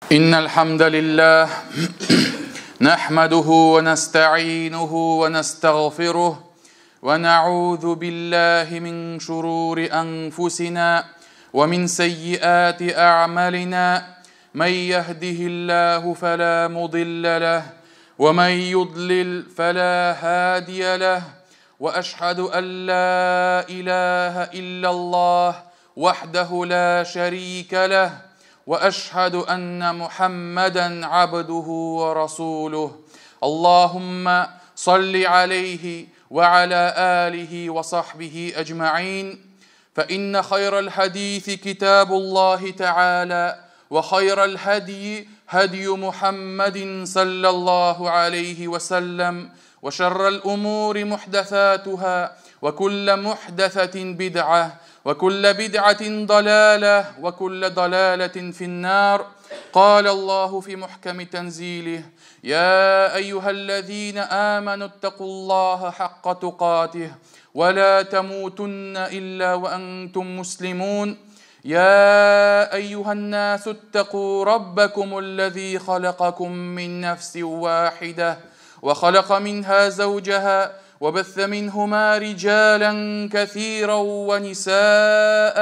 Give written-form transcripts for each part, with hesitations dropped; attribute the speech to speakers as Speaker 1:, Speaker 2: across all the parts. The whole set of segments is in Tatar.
Speaker 1: إن الحمد لله نحمده ونستعينه ونستغفره ونعوذ بالله من شرور أنفسنا ومن سيئات أعمالنا من يهده الله فلا مضل له ومن يضلل فلا هادي له وأشهد أن لا إله إلا الله وحده لا شريك له وأشهد أن محمدا عبده ورسوله اللهم صل عليه وعلى آله وصحبه أجمعين فإن خير الحديث كتاب الله تعالى وخير الهدي هدي محمد صلى الله عليه وسلم وشر الأمور محدثاتها وكل محدثة بدعة وكل بدعة ضلالة وكل ضلالة في النار. قال الله في محكم تنزيله: يا أيها الذين آمنوا اتقوا الله حق تقاته ولا تموتن إلا وأنتم مسلمون. يا أيها الناس اتقوا ربكم الذي خلقكم من نفس واحدة وخلق منها زوجها وبث منهما رجالا كثيرا ونساء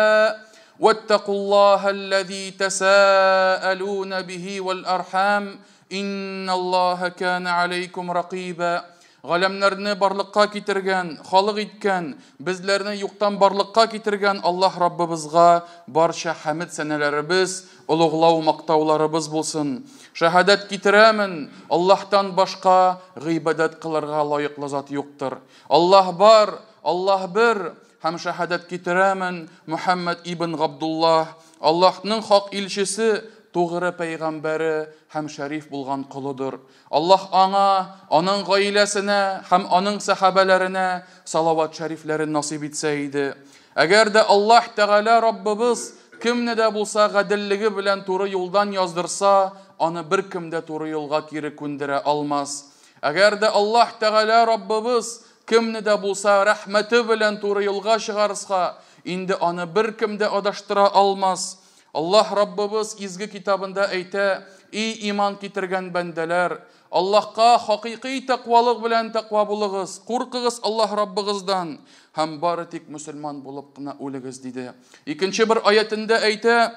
Speaker 1: واتقوا الله الذي تساءلون به والأرحام إن الله كان عليكم رقيبا. Ғаләмнәрне барлыкка китергән, халык иткән, безләрне юктан барлыкка китергән Аллаһ Раббыбызга барча хәмд сәнәләребез, олуглау мактауларыбыз булсын. Шәһадәт китерәмен, Аллаһтан башка гыйбадәт кылырга лаеклы зат юктыр. Аллаһ бар, Аллаһ бер, һәм шәһадәт китерәмен Мухаммад ибн Габдуллаһ, Аллаһның хак илчесе, тугры пәйгамбәре һәм шәриф булган колыдыр. Аллаһ аңа, аның гаиләсенә һәм аның сәхабәләренә салават шәрифләрен насыйп итсә иде. Әгәр дә Аллаһ Тәгалә Раббыбыз кемне дә булса гаделлеге белән туры юлдан яздырса, аны бер кем дә туры юлга кире күндерә алмас. Әгәр дә Аллаһ Тәгалә Раббыбыз кемне дә булса рәхмәте белән туры юлга чыгарса, инде аны бер кем дә адаштыра алмас. Аллаһ Раббыбыз изге китабында әйтә: "Эй иман китергән бәндәләр, Аллаһка хакыйкый тәкъвалык белән тәкъва булыгыз, куркыгыз Аллаһ Раббыгыздан һәм бары тик мөселман булып кына үлегез" диде. Икенче бер аятында әйтә: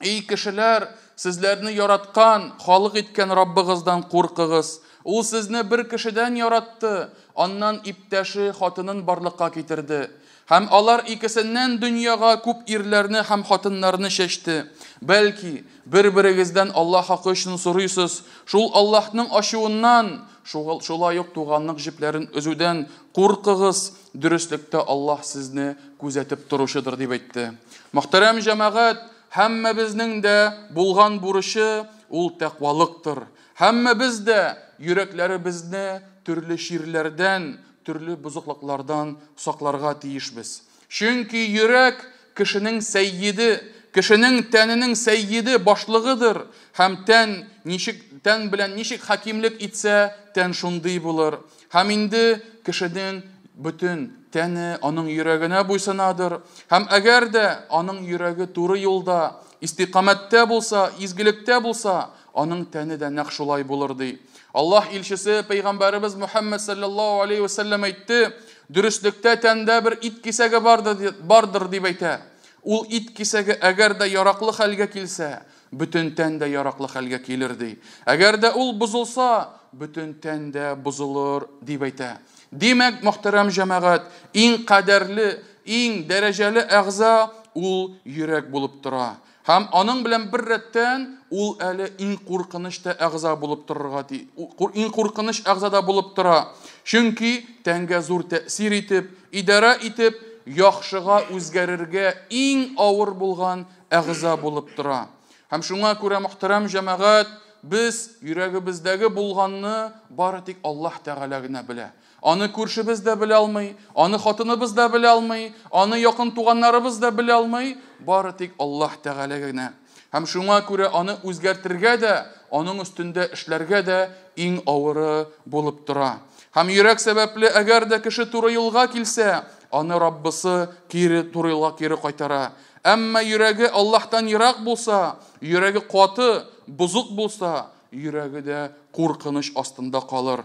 Speaker 1: "Эй кешеләр, сезләрне яраткан, халык иткән Раббыгыздан куркыгыз. Ул сезне бер кешедән яратты, аннан иптәше хатынын барлыкка китерде. Һәм алар икесеннән дөньяга күп ирләрне һәм хатыннарны чәчте. Бәлки бер-берегездән Аллаһ хакы өчен сорыйсыз, шул Аллаһның ачуыннан, шулай ук туганлык җепләрен өзүдән куркыгыз, дөреслектә Аллаһ сезне күзәтеп торучыдыр" дип әйтте. Мөхтәрәм җәмәгать, һәммәбезнең дә булган бурычы ул тәкъвалыктыр. Һәммәбез дә йөрәкләребезне төрле чирләрдән, төрле бозыклыклардан сакларга тиешбез. Чөнки йөрәк кешенең сәййиде, кешенең тәненең сәййиде, башлыгыдыр. Һәм тән ничек, тән белән ничек хакимлек итсә, тән шундый булыр. Һәм инде кешенең бөтен тәне аның йөрәгенә буйсынадыр. Һәм әгәр дә аның йөрәге туры юлда, истиқамәттә булса, изгелектә булса, аның тәне дә нәкъ шулай булыр ди. Аллаһ илчесе пәйгамбәребез Мухаммад саллаллаһу алейхи ва саллям әйтте: "Дөреслектә тәндә бер ит кисәге бардыр дип әйтә. Ул ит кисәге әгәр дә яраклы хәлгә килсә, бөтен тән дә яраклы хәлгә килер ди. Әгәр дә ул бозылса, бөтен тән дә бозылыр" дип әйтә. Димәк, мөхтәрәм җәмәгать, иң кадерле, иң дәрәҗәле әгъза ул йөрәк булып тора. Һәм аның белән бер рәттән ул әле иң куркыныч та әгъза булып торырга ти, иң куркыныч әгъза да булып тора. Чөнки тәнгә зур тәэсир итеп, идарә итеп, яхшыга үзгәрергә иң авыр булган әгъза булып тора. Һәм шуңа күрә, мөхтәрәм җәмәгать, без йөрәгебездәге булганны бары тик Аллаһ Тәгалә генә белә. Аны күршебез дә белә алмый, аны хатыныбыз да белә алмый, аны якын туганнарыбыз да белә алмый, бары тик Аллаһ Тәгалә генә. Һәм шуңа күрә аны үзгәртергә дә, аның өстендә эшләргә дә иң авыры булып тора. Һәм йөрәк сәбәпле, әгәр дә кеше туры юлга килсә, аны Раббысы кире туры юлга кире кайтара. Әмма йөрәге Аллаһтан ерак булса, йөрәге каты, бозык булса, йөрәге дә куркыныч астында калыр.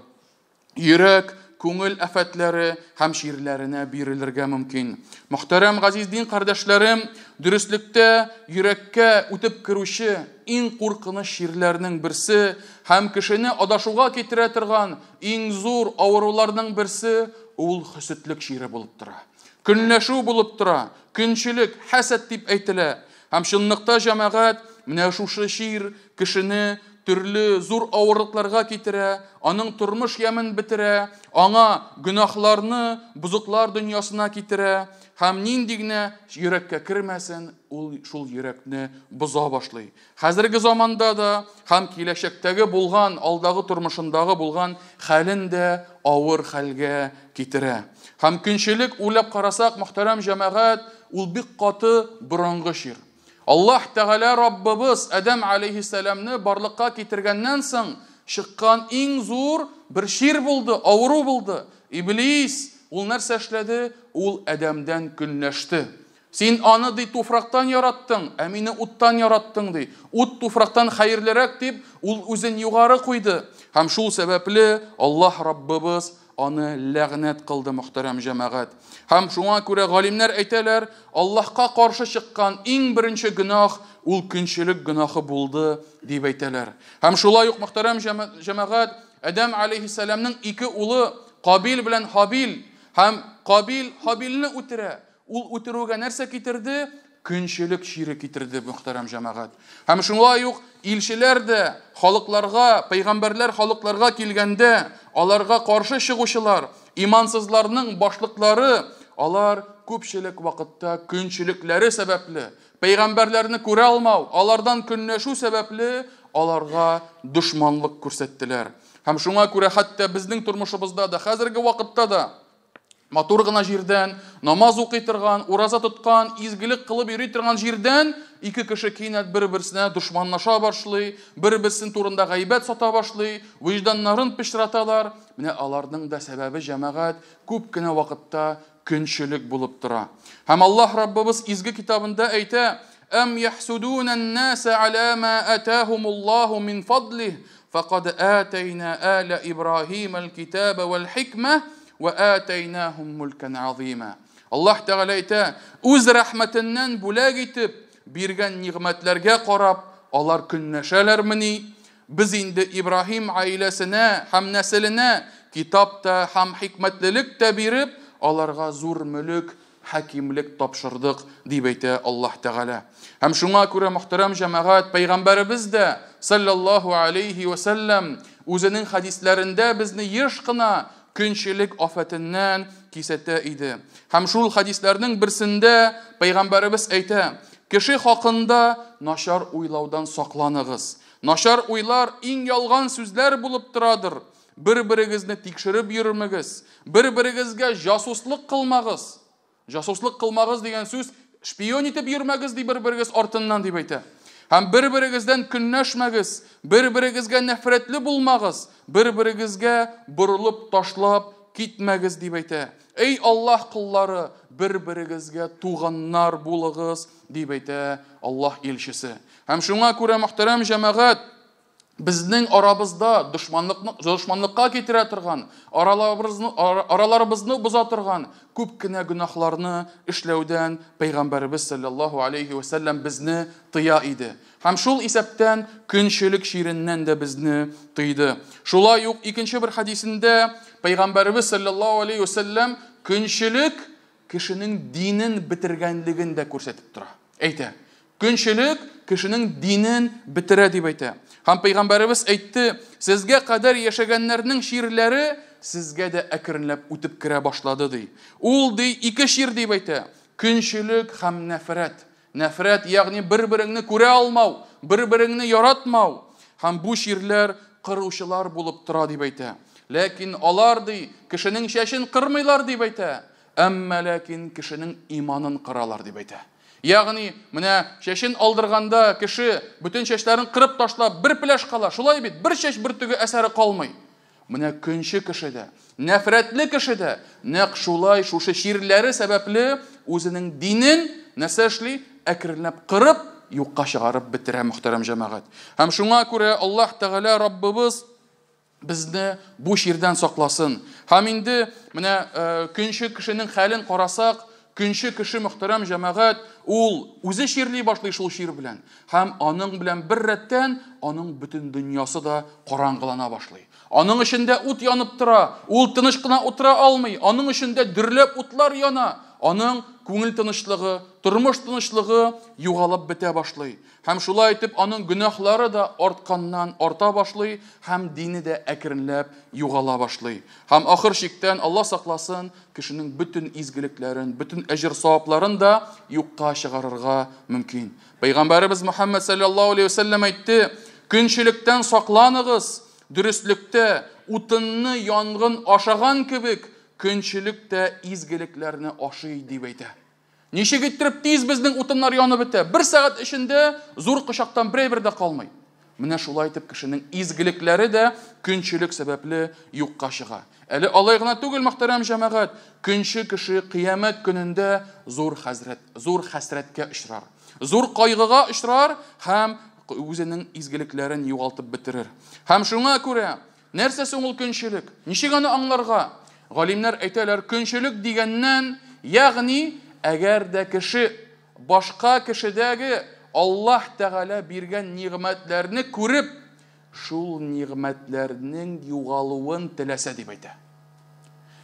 Speaker 1: Йөрәк, күңел афәтләре һәм чирләренә бирелергә мөмкин. Мөхтәрәм газиз дин кардәшләрем, дөреслектә йөрәккә үтеп керүче иң куркыныч чирләрнең берсе һәм кешене адашуга китерә торган иң зур авыруларның берсе ул хөсетлек чире булып тора. Көнләшү булып тора, көнчелек, хәсәд дип әйтелә. Һәм чынлыкта җәмәгать менә шушы чир кешене төрле зур авырлыкларга китерә, аның тормыш ямен бетерә, аңа гөнаһларны бозыклар дөньясына китерә һәм нинди генә йөрәккә кермәсен, ул шул йөрәкне боза башлый. Хәзерге заманда да һәм киләчәктәге булган, алдагы тормышындагы булган хәлен дә авыр хәлгә китерә. Һәм көнчелек уйлап карасак, мөхтәрәм җәмәгать, ул бик каты борынгы чир. Аллаһ Тәгалә Раббыбыз Адәм алейхиссәламны барлыкка китергәннән соң чыккан иң зур бер чир булды, авыру булды. Иблис ул нәрсә эшләде? Ул Адәмдән көнләште. Син аны ди туфрактан яраттың, ә мине уттан яраттың ди. Ут туфрактан хәерлерәк дип, ул үзен югары куйды. Һәм шул сәбәпле Аллаһ Раббыбыз аны ләгънәт кылды, мөхтәрәм җәмәгать. Һәм шуңа күрә галимнәр әйтәләр, Аллаһка каршы чыккан иң беренче гөнаһ ул көнчелек гөнаһы булды дип әйтәләр. Һәм шулай ук мөхтәрәм җәмәгать, Адәм алейхиссәламның ике улы Кабил белән Хабил, һәм Кабил Хабилне үтерә. Ул үтерүгә нәрсә китерде? Көнчелек чире китерде, мөхтәрәм җәмәгать. Һәм шулай ук илчеләр дә халыкларга, пәйгамбәрләр халыкларга килгәндә, аларга каршы чыгучылар, имансызларның башлыклары, алар күпчелек вакытта көнчелекләре сәбәпле, пәйгамбәрләрне күрә алмау, алардан көнләшү сәбәпле, аларга дошманлык күрсәттеләр. Һәм шуңа күрә хәтта безнең тормышыбызда да, хәзерге вакытта да матур гына җирдән, намаз укый торган, ураза тоткан, изгелек кылып йөри торган җирдән ике кеше кинәт бер-берсенә дошманлаша башлый, бер-берсен турында гайбәт сата башлый, вөҗданнарын пычраталар. Менә аларның да сәбәбе җәмәгать күп кенә вакытта көнчелек булып тора. Һәм Аллаһ Раббыбыз изге китабында әйтә: "Әм яхсудуна ан-наса аля ма атахумуллаһу мин фадлих, фақад атайна аля Ибраһим аль-китаба вал-хикма ва атайнахум мулкан азима". Аллаһ Тәгалә әйтә, үз рәхмәтеннән бүләк итеп биргән нигъмәтләргә карап, алар көнләшәләрмени? Без инде Ибраһим гаиләсенә һәм нәселенә китап та һәм хикмәтлелек тә биреп, аларга зур мөлек, хакимлек тапшырдык, дип әйтә Аллаһ Тәгалә. Һәм шуңа күрә мөхтәрәм җәмәгать, пәйгамбәребез дә саллаллаһу алейхи ва саллям үзенең хәдисләрендә безне еш кына көнчелек афәтеннән кисәтә иде. Һәм шул хәдисләрнең берсендә пәйгамбәребез әйтә: "Кеше хакында начар уйлаудан сакланыгыз. Начар уйлар иң ялган сүзләр булып торадыр. Бер-берегезне тикшереп йөрмәгез, бер-берегезгә җасуслык кылмагыз". Җасуслык кылмагыз дигән сүз шпион итеп йөрмәгез ди бер-берегез артыннан дип әйтә. Һәм бер-берегездән көнләшмәгез, бер-берегезгә нәфрәтле булмагыз, бер-берегезгә борылып ташлап китмәгез дип әйтә. Эй Аллаһ коллары, бер-берегезгә туганнар булыгыз дип әйтә Аллаһ илчесе. Һәм шуңа күрә мөхтәрәм җәмәгать, безнең арабызда дошманлыкка китерә торган, араларыбызны боза торган күп кенә гөнаһларны эшләүдән пәйгамбәребез саллаллаһу алейхи ва саллям безне тыя иде. Һәм шул исәптән көнчелек чиреннән дә безне тыйды. Шулай ук икенче бер хәдисендә пәйгамбәребез саллаллаһу алейхи ва саллям көнчелек кешенең динен бетергәнлеген дә күрсәтеп тора. Әйтә: көнчелек кешенең динен бетерә дип әйтә. Һәм пәйгамбәребез әйтте: "Сезгә кадәр яшәгәннәрнең чирләре сезгә дә әкренләп үтеп керә башлады" ди. Ул ди ике чир дип әйтә: көнчелек һәм нәфрәт. Нәфрәт, ягъни бер-береңне күрә алмау, бер-береңне яратмау. Һәм бу чирләр кыручылар булып тора дип әйтә. Ләкин алар ди кешенең чәчен кырмыйлар дип әйтә, әмма ләкин кешенең иманын кыралар дип әйтә. Ягъни менә чәчен алдырганда кеше бөтен чәчләрен кырып ташлап бер пеләш кала, шулай бит, бер чәч бөртеге әсәре калмый. Менә көнче кеше дә, нәфрәтле кеше дә нәкъ шулай шушы чирләре сәбәпле үзенең динен нәрсә эшли? Әкренләп кырып, Юкка чыгарып бетерә, мөхтәрәм җәмәгать. Һәм шуңа күрә Аллаһ Тәгалә Раббыбыз безне бу чирдән сакласын. Һәм инде менә көнче кешенең хәлен карасак, көнче кеше, мөхтәрәм җәмәгать, ул үзе чирли башлый шул чир белән. Һәм аның белән бер рәттән аның бөтен дөньясы да караңгылана башлый. Аның эчендә ут янып тора, ул тыныч кына утыра алмый, аның эчендә дөрләп утлар яна, аның күңел тынычлыгы, тормыш тынычлыгы югалып бетә башлый. Һәм шулай итеп аның гөнаһлары да артканнан арта башлый, һәм дине дә әкренләп югала башлый. Һәм ахыр чиктән, Алла сакласын, кешенең бөтен изгелекләрен, бөтен әҗер-савапларын да юкка чыгарырга мөмкин. Пәйгамбәребез Мөхәммәд саллаллаһу алейһи ва сәлләм әйтте: "Көнчелектән сакланыгыз, дөреслектә утынны янгын ашаган кебек, көнчелек тә изгелекләрне ашый", дип әйтә. Ничек иттереп тиз безнең утыннар янып бетә? Бер сәгать эчендә зур кочактан берәй дә калмый. Менә шулай итеп кешенең изгелекләре дә көнчелек сәбәпле юкка чыга. Әле алай гына түгел, мөхтәрәм җәмәгать, көнче кеше кыямәт көнендә зур хәзрәт, зур хәсрәткә очрар, зур кайгыга очрар һәм үзенең изгелекләрен югалтып бетерер. Һәм шуңа күрә нәрсә соң ул көнчелек? Ничек аны аңларга? Галимнәр әйтәләр, көнчелек дигәннән, ягъни әгәр дә кеше башка кешедәге Аллаһ Тәгалә биргән нигъмәтләрне күреп, шул нигъмәтләрнең югалуын теләсә дип әйтә.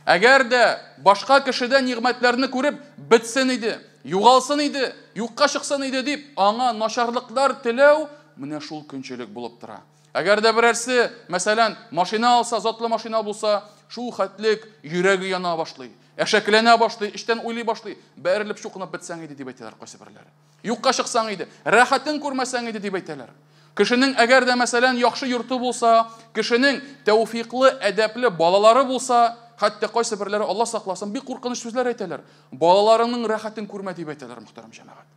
Speaker 1: Әгәр дә башка кешедә нигъмәтләрне күреп, бетсен иде, югалсын иде, юкка чыксын иде дип, аңа начарлыклар теләү, менә шул көнчелек булып тора. Әгәр дә берәрсе, мәсәлән, машина алса, затлы машина булса, шул хәтлек йөрәге яна башлый, әшәкеләнә башлый, эчтән уйлый башлый, бәрелеп чукынып бетсәң иде дип әйтәләр кайсы берләре. Юкка чыксаң иде, рәхәтен күрмәсәң иде дип әйтәләр. Кешенең әгәр дә мәсәлән яхшы йорты булса, кешенең тәүфиклы, әдәпле балалары булса, хәтта кайсы берләре, Алла сакласын, бик куркыныч сүзләр әйтәләр. Балаларыңның рәхәтен күрмә дип әйтәләр, мөхтәрәм җәмәгать.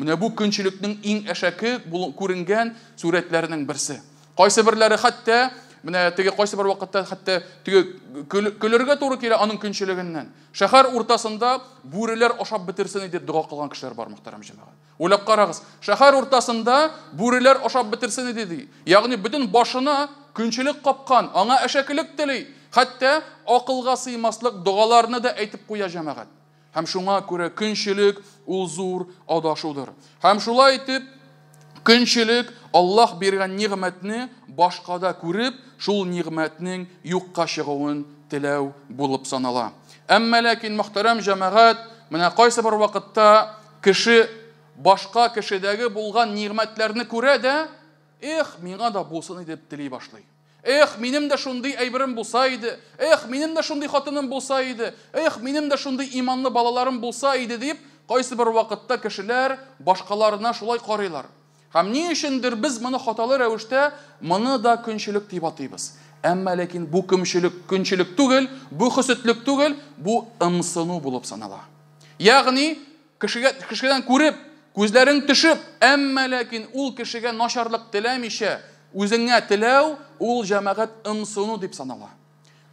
Speaker 1: Менә бу көнчелекнең иң әшәке күренгән сурәтләренең берсе. Кайсы берләре хәтта менә теге кайсы бер вакытта хәтта теге көлергә туры килә аның көнчелегеннән. Шәһәр уртасында бүреләр ашап бетерсен дип дога кылган кешеләр бар, мөхтәрәм җәмәгать. Уйлап карагыз, шәһәр уртасында бүреләр ашап бетерсен иде ди. Ягъни бөтен башына көнчелек капкан, аңа әшәкелек тели, хәтта акылга сыймаслык догаларны да әйтеп куя җәмәгать. Һәм шуңа күрә көнчелек ул зур адашудыр. Һәм шулай итеп көнчелек Аллаһ биргән нигъмәтне башкада күреп, шул нигъмәтнең юкка чыгуын теләү булып санала. Әмма ләкин, мөхтәрәм җәмәгать, менә кайсы бер вакытта кеше башка кешедәге булган нигъмәтләрне күрә дә, эх, миңа да булсын иде дип тели башлый. Эх, минем дә шундый әйберем булса иде. Эх, минем дә шундый хатыным булса иде. Эх, минем дә шундый иманлы балаларым булса иде дип, кайсы бер вакытта кешеләр башкаларына шулай карыйлар. Һәм ни өчендер без моны хаталы рәвештә моны да көнчелек дип атыйбыз. Әмма ләкин бу көнчелек көнчелек түгел, бу хөсетлек түгел, бу ымсыну булып санала. Ягъни кешегә кешедән күреп, күзләрең төшеп, әмма ләкин ул кешегә начарлык теләмичә, үзеңә теләү, ул җәмәгать ымсыну дип санала.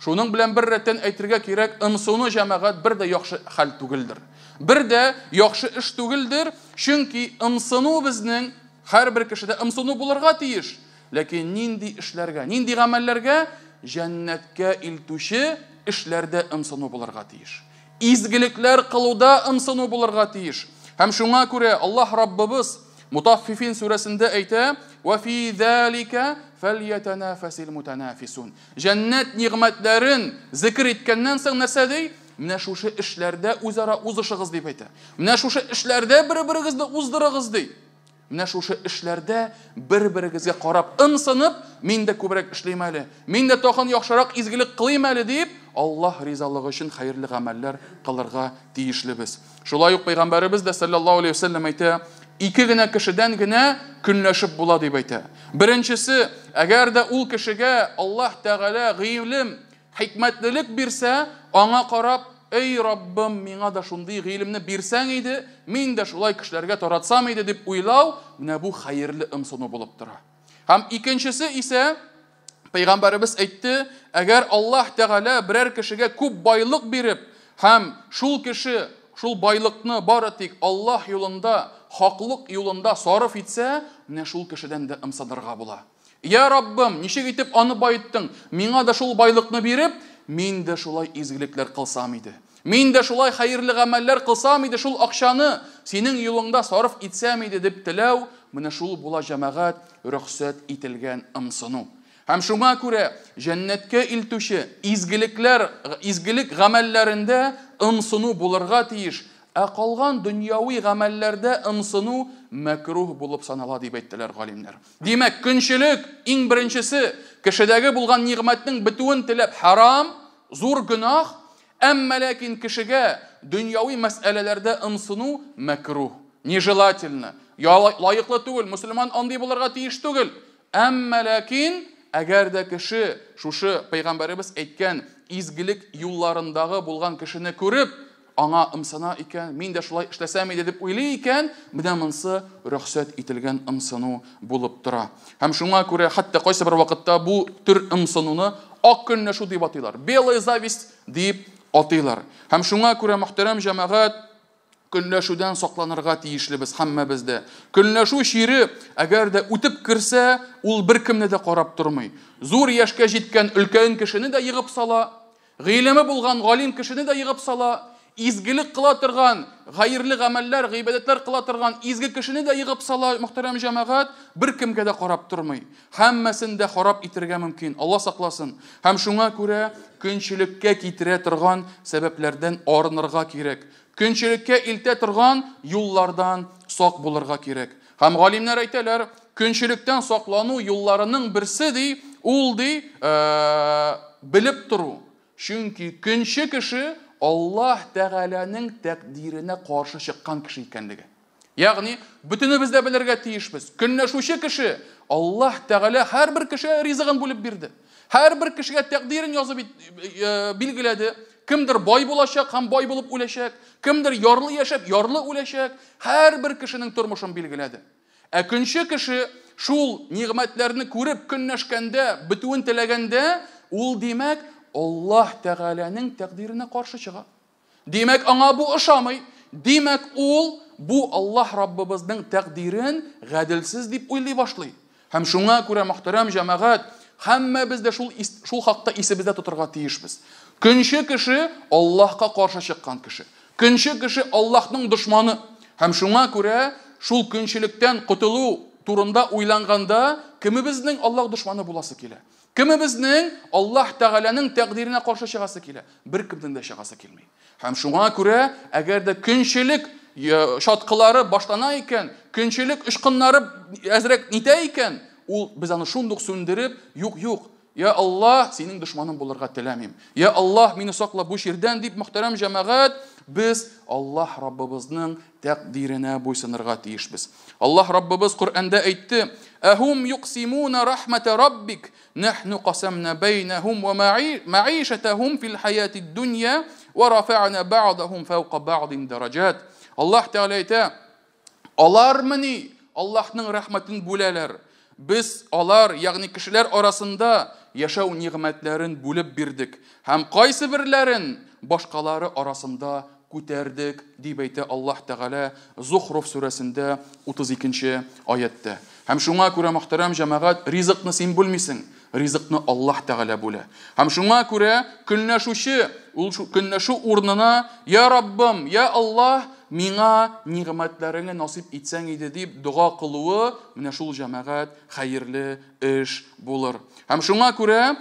Speaker 1: Шуның белән бер рәттән әйтергә кирәк, ымсыну җәмәгать бер дә яхшы хәл түгелдер. Бер дә яхшы эш түгелдер, чөнки ымсыну безнең һәрбер кешедә ымсыну булырга тиеш. Ләкин нинди эшләргә, нинди гамәлләргә? Җәннәткә илтүче эшләрдә ымсыну булырга тиеш. Изгелекләр кылуда ымсыну булырга тиеш. Һәм шуңа күрә Аллаһ Раббыбыз Мутаффифин сүрәсендә әйтә: "Ва фи залика фальятанафасил мутанафисун". Җәннәт нигъмәтләрен зикр иткәннән соң нәрсә ди? Менә шушы эшләрдә үзара узышыгыз дип әйтә. Менә шушы эшләрдә бер-берегезне уздырыгыз ди. Менә шушы эшләрдә бер-берегезгә карап ымсынып, мин дә күбрәк эшлим әле, мин дә тагын яхшырак изгелек кылыйм әле дип, Аллаһ ризалыгы өчен хәерле гамәлләр кылырга тиешлебез. Шулай ук пәйгамбәребез дә саллаллаһу алейһи ва сәлләм әйтә, ике генә кешедән генә көнләшеп була дип әйтә. Беренчесе, әгәр дә ул кешегә Аллаһ Тәгалә гыйлем, хикмәтлелек бирсә, аңа карап, эй Раббым, миңа да шундый гыйлемне бирсәң иде, мин дә шулай кешеләргә таратсам иде дип уйлау, менә бу хәерле ымсыну булып тора. Һәм икенчесе исә, пәйгамбәребез әйтте, әгәр Аллаһ Тәгалә берәр кешегә күп байлык биреп, һәм шул кеше шул байлыкны бары тик Аллаһ юлында хаклык юлында сарыф итсә, менә шул кешедән дә ымсынырга була. Я Раббым, ничек итеп аны байыттың? Миңа да шул байлыкны биреп, мин дә шулай изгелекләр кылсам иде. Мин дә шулай хәерле гамәлләр кылсам иде, шул акчаны синең юлыңда сарыф итсәм иде дип теләү, менә шул була җәмәгать рөхсәт ителгән ымсыну. Һәм шуңа күрә җәннәткә илтүче изгелекләр, изгелек гамәлләрендә ымсыну булырга тиеш, ә калган дөньяви гамәлләрдә ымсыну мәкруһ булып санала дип әйттеләр галимнәр. Димәк, көнчелек иң беренчесе кешедәге булган нигъмәтнең бетүен теләп харам, зур гөнаһ, әмма ләкин кешегә дөньяви мәсьәләләрдә ымсыну мәкруһ, нежелательно, лаеклы түгел, мөселман андый булырга тиеш түгел. Әмма ләкин әгәр дә кеше шушы пәйгамбәребез әйткән изгелек юлларындагы булган кешене күреп, аңа ымсына икән, мин дә шулай эшләсәм иде дип уйлый икән, менә монысы рөхсәт ителгән ымсыну булып тора. Һәм шуңа күрә хәтта кайсы бер вакытта бу төр ымсынуны ак көнләшү дип атыйлар. Белая зависть дип атыйлар. Һәм шуңа күрә мөхтәрәм җәмәгать көнләшүдән сакланырга тиешлебез һәммәбез дә. Көнләшү чире әгәр дә үтеп керсә, ул беркемне дә карап тормый. Зур яшькә җиткән өлкән кешене дә егып сала, гыйлеме булган галим кешене дә егып сала, изгелек кыла торган, хәерле гамәлләр, гыйбадәтләр кыла торган изге кешене дә егып сала, мөхтәрәм җәмәгать, беркемгә дә карап тормый. Һәммәсен дә харап итәргә мөмкин. Алла сакласын. Һәм шуңа күрә көнчелеккә китерә торган сәбәпләрдән арынырга кирәк. Көнчелеккә илтә торган юллардан сак булырга кирәк. Һәм галимнәр әйтәләр, көнчелектән саклану юлларының берсе ди, ул ди, белеп тору. Чөнки көнче кеше Аллаһ Тәгаләнең тәкъдиренә каршы чыккан кеше икәнлеге. Ягъни, бөтенебез дә белергә тиешбез. Көнләшүче кеше Аллаһ Тәгалә һәрбер кешегә ризыгын бүлеп бирде. Һәрбер кешегә тәкъдирен язып билгеләде. Кемдер бай булачак һәм бай булып үләчәк, кемдер ярлы яшәп, ярлы үләчәк. Һәрбер кешенең тормышын билгеләде. Ә көнче кеше шул нигъмәтләрне күреп көнләшкәндә, бетүен теләгәндә, ул димәк Аллаһ Тәгаләнең тәкъдиренә каршы чыга. Димәк, аңа бу ошамый. Димәк, ул бу Аллаһ Раббыбызның тәкъдирен гаделсез дип уйлый башлый. Һәм шуңа күрә мөхтәрәм җәмәгать, һәммәбез дә шул хакта исебездә тотырга тиешбез. Көнче кеше Аллаһка каршы чыккан кеше. Көнче кеше Аллаһның дошманы. Һәм шуңа күрә шул көнчелектән котылу турында уйланганда, кемебезнең Аллаһ дошманы буласы килә? Кемебезнең Аллаһ Тәгаләнең тәкъдиренә каршы чыгасы килә? Беркемнең дә чыгасы килми. Һәм шуңа күрә, әгәр дә көнчелек чаткылары башлана икән, көнчелек очкыннары әзрәк нитә икән, ул без аны шундук сүндереп, юк, юк, я Аллаһ, синең дошманың булырга теләмим. Я Аллаһ, мине сакла бу чирдән дип, мөхтәрәм җәмәгать, без Аллаһ Раббыбызның тәкъдиренә буйсынырга тиешбез. Аллаһ Раббыбыз Коръәндә әйтте: "Әһум юксимуна рахмата раббик, нахну касамна бәйнәһум ва маишатахум фил хаятид дунья ва рафа'на бa'дахум фawqa бa'дин дараҗат". Аллаһ Тәгалә әйтә: "Алармыни Аллаһның рәхмәтен бүләләр? Без алар, ягъни кешеләр арасында яшәү нигъмәтләрен бүлеп бирдек һәм кайсы берләрен башкалары арасында күтәрдек", дип әйтә Аллаһ Тәгалә Зухруф сүрәсендә 32-нче аятта. Һәм шуңа күрә мөхтәрәм җәмәгать, ризыкны син бүлмисең, ризыкны Аллаһ Тәгалә бүлә. Һәм шуңа күрә көнләшүче, ул көнләшү урынына: "Я Раббым, я Аллаһ, миңа нигъмәтләреңне насыйп итсәң иде" дип дога кылуы, менә шул җәмәгать хәерле эш булыр. Һәм шуңа күрә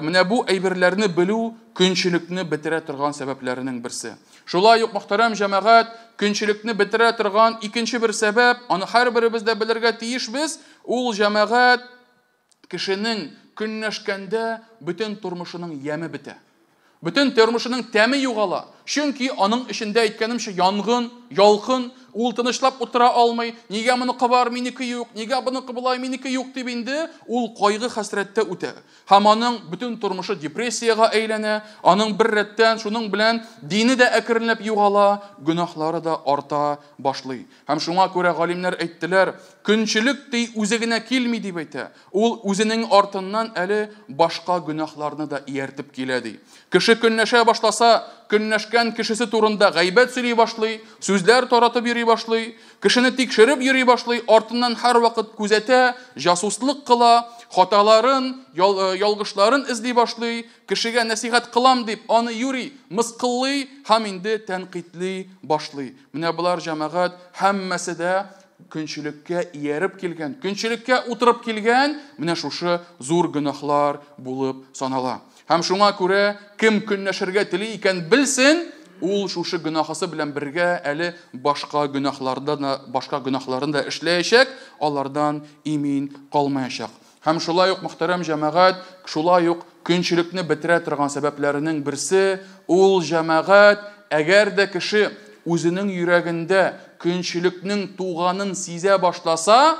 Speaker 1: менә бу әйберләрне белү көнчелекне бетерә торган сәбәпләренең берсе. Шулай ук мөхтәрәм җәмәгать, көнчелекне бетерә торган икенче бер сәбәп, аны һәрберебез дә белергә тиешбез, ул җәмәгать кешенең көнләшкәндә бөтен тормышының яме бетә. Бөтен тормышының тәме югала. Чөнки аның эчендә, әйткәнемчә, янгын, ялкын, ул тынычлап утыра алмый. Нигә моныкы бар, минеке юк, нигә моныкы болай, минеке юк дип инде ул кайгы хәсрәттә үтә. Һәм аның бөтен тормышы депрессиягә әйләнә, аның бер рәттән шуның белән дине дә әкренләп югала, гөнаһлары да арта башлый. Һәм шуңа күрә галимнәр әйттеләр, көнчелек ди үзе генә килми дип әйтә. Ул үзенең артыннан әле башка гөнаһларны да ияртеп килә ди. Кеше көнләшә башласа, көнләшкән кешесе турында гайбәт сөйли башлый, сүзләр таратып йөри башлый, кешене тикшереп йөри башлый, артыннан һәрвакыт күзәтә, җасуслык кыла, хаталарын, ялгышларын эзли башлый, кешегә нәсихәт кылам дип аны юри, мыскыллый һәм инде тәнкыйтьли башлый. Менә болар җәмәгать һәммәсе дә көнчелеккә ияреп килгән, көнчелеккә утырып килгән менә шушы зур гөнаһлар булып санала. Һәм шуңа күрә кем көнләшергә тели икән белсен, ул шушы гөнаһысы белән бергә әле башка гөнаһларын да эшләячәк, алардан имин калмаячак. Һәм шулай ук мөхтәрәм җәмәгать, шулай ук көнчелекне бетерә торган сәбәпләренең берсе ул җәмәгать, әгәр дә кеше үзенең йөрәгендә көнчелекнең туганын сизә башласа,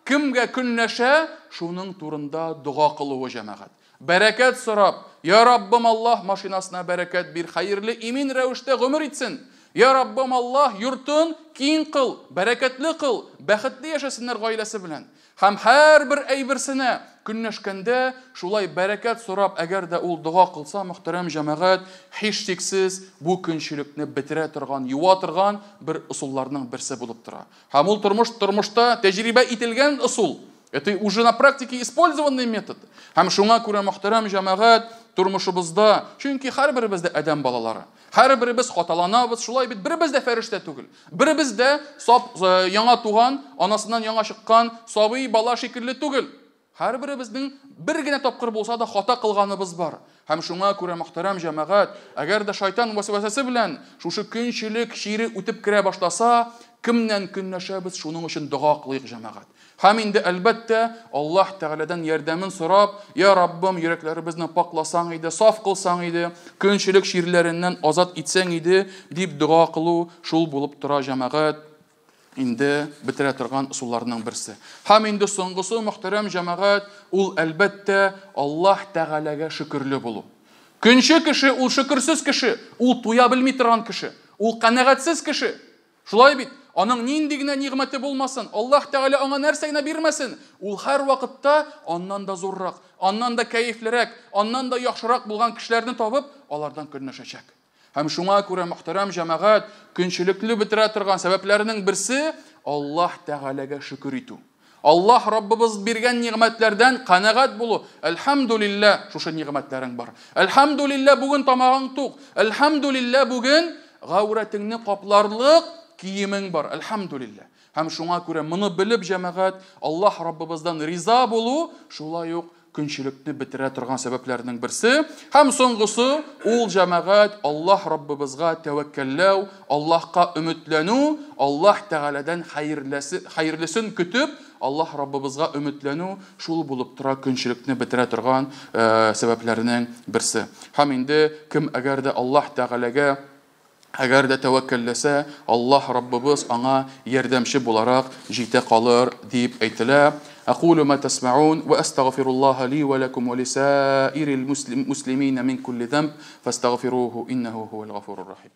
Speaker 1: кемгә көнләшә, шуның турында дога кылуы җәмәгать. Бәрәкәт сорап, я Раббым Аллаһ, машинасына бәрәкәт бир, хәерле имин рәвештә гомер итсен. Я Раббым Аллаһ, йортын киң кыл, бәрәкәтле кыл, бәхетле яшәсеннәр гаиләсе белән. Һәм һәрбер әйберсенә көнләшкәндә шулай бәрәкәт сорап, әгәр дә ул дога кылса, мөхтәрәм җәмәгать, һичшиксез бу көнчелекне бетерә торган, юа торган бер ысулларның берсе булып тора. Һәм ул тормышта тәҗрибә ителгән ысул. Это уже на практике использованный метод. Һәм шуңа күрә мөхтәрәм җәмәгать, тормышыбызда, чөнки һәрберебез дә адәм балалары. Һәрберебез хаталанабыз, шулай бит, беребез дә фәрештә түгел. Беребез дә сап яңа туган, анасыннан яңа чыккан сабый бала шикелле түгел. Һәрберебезнең бер генә тапкыр булса да хата кылганыбыз бар. Һәм шуңа күрә мөхтәрәм җәмәгать, әгәр дә шайтан вәсвәсәсе белән шушы көнчелек чире үтеп керә башласа, кемнән көнләшәбез, шуның өчен дога кылыйк җәмәгать. Һәм инде әлбәттә Аллаһ Тәгаләдән ярдәмен сорап, я Раббым, йөрәкләребезне пакласаң иде, саф кылсаң иде, көнчелек чирләреннән азат итсәң иде, дип дога кылу шул булып тора җәмәгать. Инде бетерә торган ысулларның берсе. Һәм инде соңгысы мөхтәрәм җәмәгать, ул әлбәттә Аллаһ Тәгаләгә шөкерле булу. Көнче кеше ул шөкерсез кеше, ул туя белми торган кеше, ул канәгатьсез кеше. Шулай бит, аның нинди генә нигъмәте булмасын, Аллаһ Тәгалә аңа нәрсә генә бирмәсен, ул һәр вакытта аннан да зуррак, аннан да кәефлерәк, аннан да яхшырак булган кешеләрне табып, алардан көнләшәчәк. Һәм шуңа күрә мөхтәрәм җәмәгать, көнчелекле бетерә торган сәбәпләренең берсе Аллаһ Тәгаләгә шөкер итү. Аллаһ Раббыбыз биргән нигъмәтләрдән канәгать булу. Әлхәмдүлилләһ, шушы нигъмәтләрең бар. Әлхәмдүлилләһ, бүген тамагың тук. Әлхәмдүлилләһ, бүген гаурәтеңне капларлык киемең бар. Әлхәмдүлилләһ. Һәм шуңа күрә моны белеп җәмәгать, Аллаһ Раббыбыздан риза булу шулай ук көнчелекне бетерә торган сәбәпләрнең берсе. Һәм соңгысы ул җәмәгать Аллаһ Раббыбызга тәвәккәлләү, Аллаһка өметләнү, Аллаһ Тәгаләдән хәерлесен көтеп, Аллаһ Раббыбызга өметләнү шул булып тора көнчелекне бетерә торган сәбәпләрнең берсе. Һәм инде кем әгәр дә Аллаһ Тәгаләгә әгәр дә тәвәккәлләсә, Аллаһ Раббыбыз аңа ярдәмче буларак җитә калыр дип әйтелә. أقول ما تسمعون وأستغفر الله لي ولكم ولسائر المسلمين من كل ذنب فاستغفروه إنه هو الغفور الرحيم.